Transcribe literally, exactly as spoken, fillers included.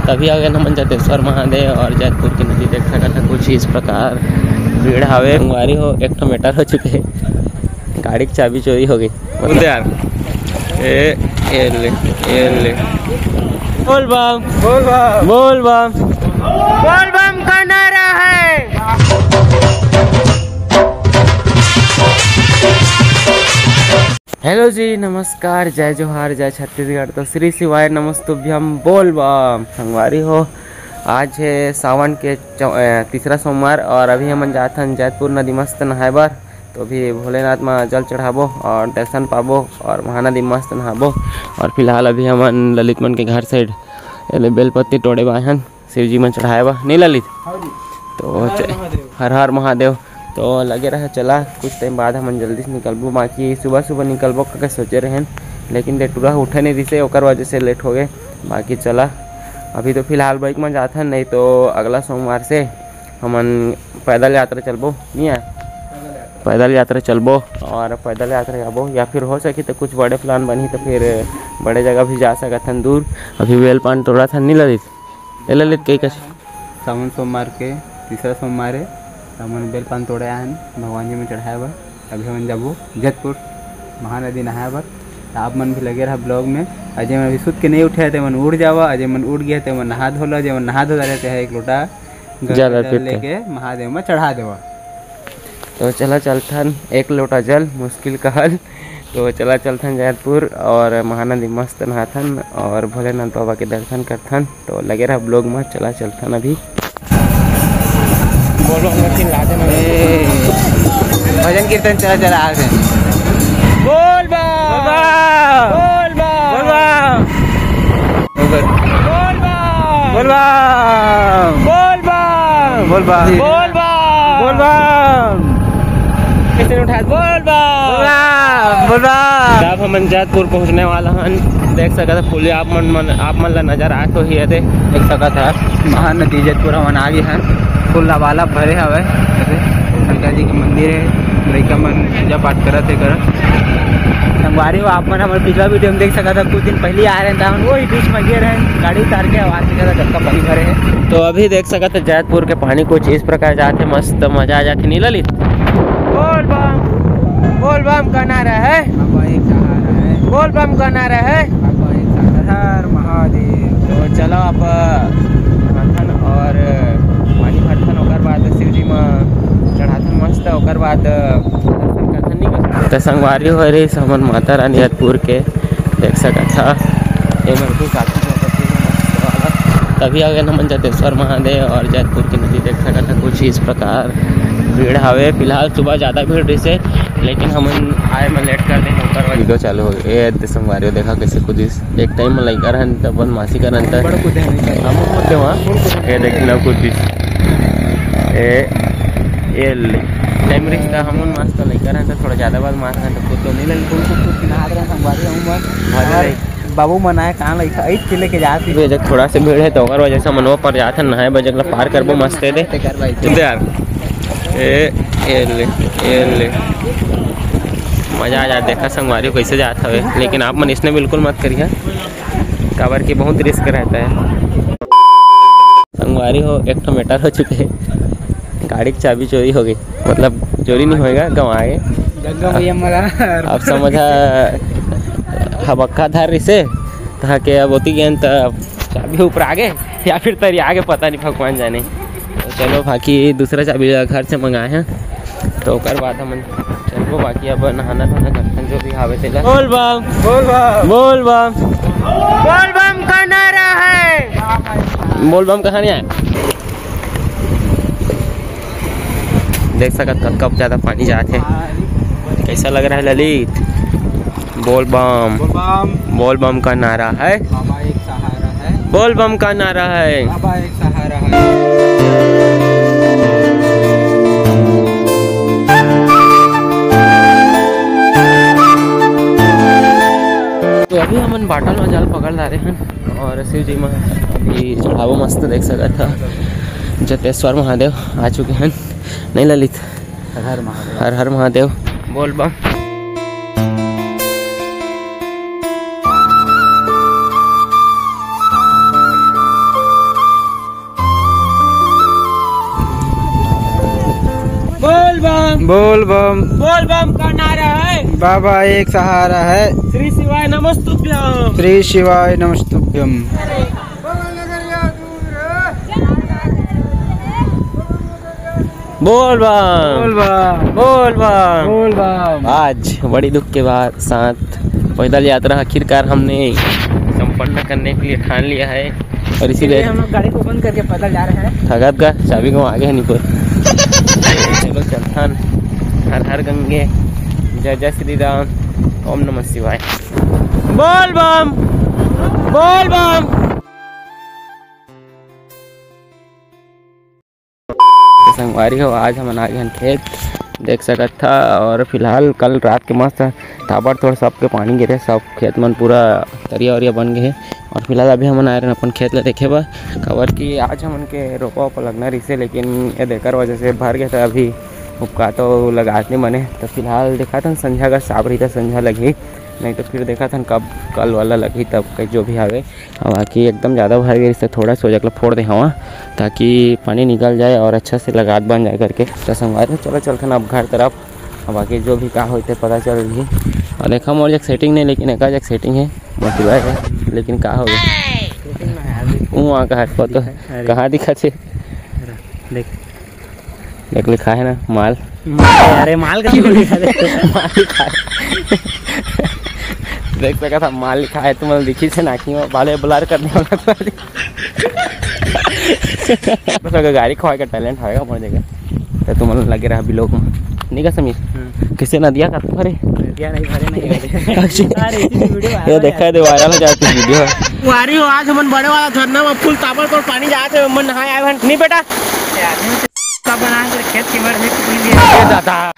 तभी आ गए हमन जतेश्वर महादेव और जैतपुर की नदी देख सकत ह, कुछ इस प्रकार भीड़ हावे। संगवारी हो, एक ठो matter हो चुके हे, गाड़ी की चाबी चोरी हो गई। बोल यार, ए, ए ले, ए ले। बोल बम, बोल बम, बोल बम, बोल बम का नारा है। हेलो जी, नमस्कार, जय जोहार, जय छत्तीसगढ़। तो श्री शिवाय नमस्तुभ्यम, बोल बम। संगवारी हो, आज है सावन के चौ-, अ, तीसरा सोमवार और अभी हमन जात हन जैतपुर नदी मस्त नहाए बर। तो अभी भोलेनाथ म जल चढ़ाबो और दर्शन पाबो और महानदी मस्त नहाबो। और फिलहाल अभी हमन ललित मन के घर side एले बेलपत्ती टोड़े बर आए हन। शिव जी मन चढ़ाए बर, नहीं ललित? हाँ जी। तो हर हर च-, महादेव। हर हर महादेव। तो लगे रहे, चला कुछ time बाद हमन जल्दी से निकलबो, बाकी सुबह सुबह निकलबो करके सोचे रहेन, लेकिन डेटुरा उठे नहीं रिसे, ओकर वजह से late हो गए। बाकी चला, अभी तो फिलहाल bike में जात हन, नहीं तो अगला सोमवार से हमन पैदल यात्रा चलबो, नहीं है, पैदल यात्रा चलबो और पैदल यात्रा जाबो, या फिर हो सके तो कुछ बड़े plan बनही तो फिर बड़े जगह भी जा सकत हन दूर। अभी बेल पान टोड़त हन, नहीं ललित? ए ललित, कई कस? सावन सोमवार के तीसरा सोमवार है, तो हमन बेल पान तोड़े आए हन भगवान जी में चढ़ाए बर। अभी हमन जाबो जैतपुर महानदी नहाए बर। तो आप मन भी लगे रहा vlog में। अजय मन अभी सुत के नहीं उठे हे, ते मन उठ जावा। अजय मन उठ गया, ते मन नहा धो ला। अजय मन नहा धो रहे, ते एक लोटा गंगा जल अर्पित कर। लेके महादेव में चढ़ा देवा। तो चला चलथन, एक लोटा जल मुश्किल का हल। तो चला चलथन जैतपुर और महानदी मस्त नहाथन और भोलेनाथ बाबा के दर्शन करथन। तो लगे रहा vlog में, चला चलथन अभी। बोल बम का चिल्ला देना। ए, भजन कीर्तन चला चला आ गए। बोल बम। बोल बम। बोल बम। बोल बम। बोल बम। बोल बम। बोल बम। बोल बम। बोल बम। बोल बम। कैसे उठा? बोल बम। बोल बम। बोल बम। अब हमन जैतपुर पहुंचने वाला हन। देख सकत ह पुलिया आप मन, मन, आप मन ला नजर आत होही एदे। देख सकत ह महानदी जैतपुर हमन आ गे हन। फुल लबालब भरे हवय। गंगा जी के मंदिर है, लइका मन पूजा पाठ करत हे, करत। संगवारी हो, आप मन हमर पिछला video में देख सकत ह, कुछ दिन पहले आ रहे हैं, तो हम वही बीच में गिर रहे हैं, गाड़ी उतार के आवाज निकला, जबका पानी भरे है। तो अभी देख सकत ह जैतपुर के पानी कुछ इस प्रकार जात हे, मस्त मजा आ जात हे, नहीं ललित? बोल बम, बोल बम का नारा है। बाबा एक सहारा है। बोल बम का नारा है। बाबा एक सहारा। हर हर महादेव। तो चलो अब नहाथन और पानी भरथन, ओकर बाद शिव जी म चढ़ाथन मस्त, ओकर बाद दर्शन करथन, नहीं करथन। त संगवारी हो रे, हमन माता रानी जैतपुर के देख सकत ह, एमन भी काफी ज्यादा भीड़ हे मस्त वाला। तभी आ गए हमन जतेश्वर महादेव और जैतपुर की नदी देख सकत ह, कुछ इस प्रकार भीड़ हवे। फिलहाल सुबह ज्यादा भीड़ रहिसे, लेकिन हमन आए में late कर देंगे, ओकर वजह। Video चालू हो गई। ए, ते संगवारी हो, देखा कैसे कुदिस। एक time में लइका रहन त बदमाशी करन त बड़ कुदे नहीं करता। हम कुदे वहाँ। ये देखना कुदिस। ए, ये ले। Time रहिस त हमन मस्त लइका रहन त थोड़ा ज्यादा बदमाश रहन त कुद तो नहीं लगे। कुद, कुद, कुद, नहात रहन संगवारी, हम बस। भागे और नहीं। बाबू मन आए, कहाँ लइका, एक के लेके जात ही। ये देख, थोड़ा से भीड़ है तो ओकर वजह से हमन वो पर जात हन, नहाए बर जगह पार करबो मस्त है दे। ते कर भाई। चल यार। ए, ए ले, ए ले। मजा आ जात, देखा संगवारी हो कैसे जात हवे, लेकिन आप मन इसने बिल्कुल मत करिए, काबर कि बहुत risk रहता है। संगवारी हो, एक ठो matter हो चुके है, गाड़ी की चाबी चोरी हो गई, मतलब चोरी नहीं होएगा, गंवा गे। गंगा मैया मला। अब समझा, हबक्का धर रिसे, तहा के अब ओती गेन त चाबी ऊपर आगे या फिर तरी आगे, पता नहीं, भगवान जाने। तो चलो, बाकी दूसरा चाबी ला घर से मंगाए हैं, तो ओकर बाद हमन चलबो। बाकी अब नहाना धोना करथन, जो भी हावे तेला। बोल बम, बोल बम, बोल बम, बोल बम का नारा है। बोल बम कहाँ नहीं आया? देख सकत कतका ज्यादा पानी जात हे। कैसा लग रहा है ललित? बोल बम। बोल बम। बोल बम का नारा है। बाबा एक सहारा है। बोल बम का नारा है। बाबा एक सहारा है। तो अभी हमन बाटल में जल पकड़ ला रहे हैं और शिव जी में अभी चढ़ावो मस्त देख सकत ह। जतेश्वर महादेव आ चुके हैं, नहीं ललित? हर हर महादेव। हर हर महादेव। बोल बम। बोल बम। बोल बम का नारा है। बाबा एक सहारा है। श्री शिवाय नमस्तुभ्यम। श्री शिवाय नमस्तुभ्यम। बोल बम। बोल बम। बोल बम। बोल बम। आज बड़ी दुख के बाद साथ पैदल यात्रा आखिरकार हमने संपन्न करने के लिए ठान लिया है। और इसीलिए इसीलिए हम लोग गाड़ी को बंद करके पैदल जा रहे हैं। थकत का चाबी को आगे नहीं कोई। चलो चलथन। हर हर गंगे, जय जय श्री राम, ओम नमः शिवाय। बोल बम, बोल बम। तो संगवारी हो, आज हमन आ गए हन खेत, देख सकत था। और फिलहाल कल रात के मस्त ताबड़तोड़ सबके पानी गिरे, सब खेत मन पूरा तरिया उरिया बन गए हे। और फिलहाल अभी हमन आए रहन अपन खेत ला देखे बर, काबर कि आज हमन के रोपा ओपा लगना रहिसे, लेकिन ये देकर वजह से भर गए था। अभी उपका तो लगात नहीं बने, तो फिलहाल देखा था संझा का साब रही था, संझा लगही, नहीं तो फिर देखा था कब कल वाला लगही, तब के जो भी आवे। अब बाकी एकदम ज़्यादा भर गए, इससे थोड़ा सा ओजक ला फोड़ दे हवा, ताकि पानी निकल जाए और अच्छा से लगात बन जाए करके। तो संगवारी हो, चलो चलथन अब घर तरफ। अब बाकी जो भी का होते पता चल रही। और देखा मोर जग सेटिंग नहीं, लेकिन एका जग सेटिंग है, मोटिवा है, लेकिन का हो गया? वो वहाँ का हटपा तो अरे। कहाँ दिखा छे? देख। देख लिखा है ना, माल। अरे माल का क्यों लिखा है? माल लिखा है। देख सका था, माल लिखा है, तुम दिखी से ना कि बाले ब्लर करने वाला। बस अगर गाड़ी खवाए का टैलेंट होएगा मोर जगह, तो तुम लगे रहा ब्लॉग में। नहीं का समीर? हम्म। किसे नदिया का भरे? नदिया नहीं भरे, नहीं भरे। अच्छा। अरे, इसी वीडियो ये वायरल देखा है। दे, वायरल हो जाती वीडियो। वारी हो, आज हमन बड़े वाला झरना में फुल ताबड़तोड़ पानी जात है, हमन नहाए आए हन। नहीं बेटा, कब बना कर खेत के मर है, कोई नहीं। ये दादा।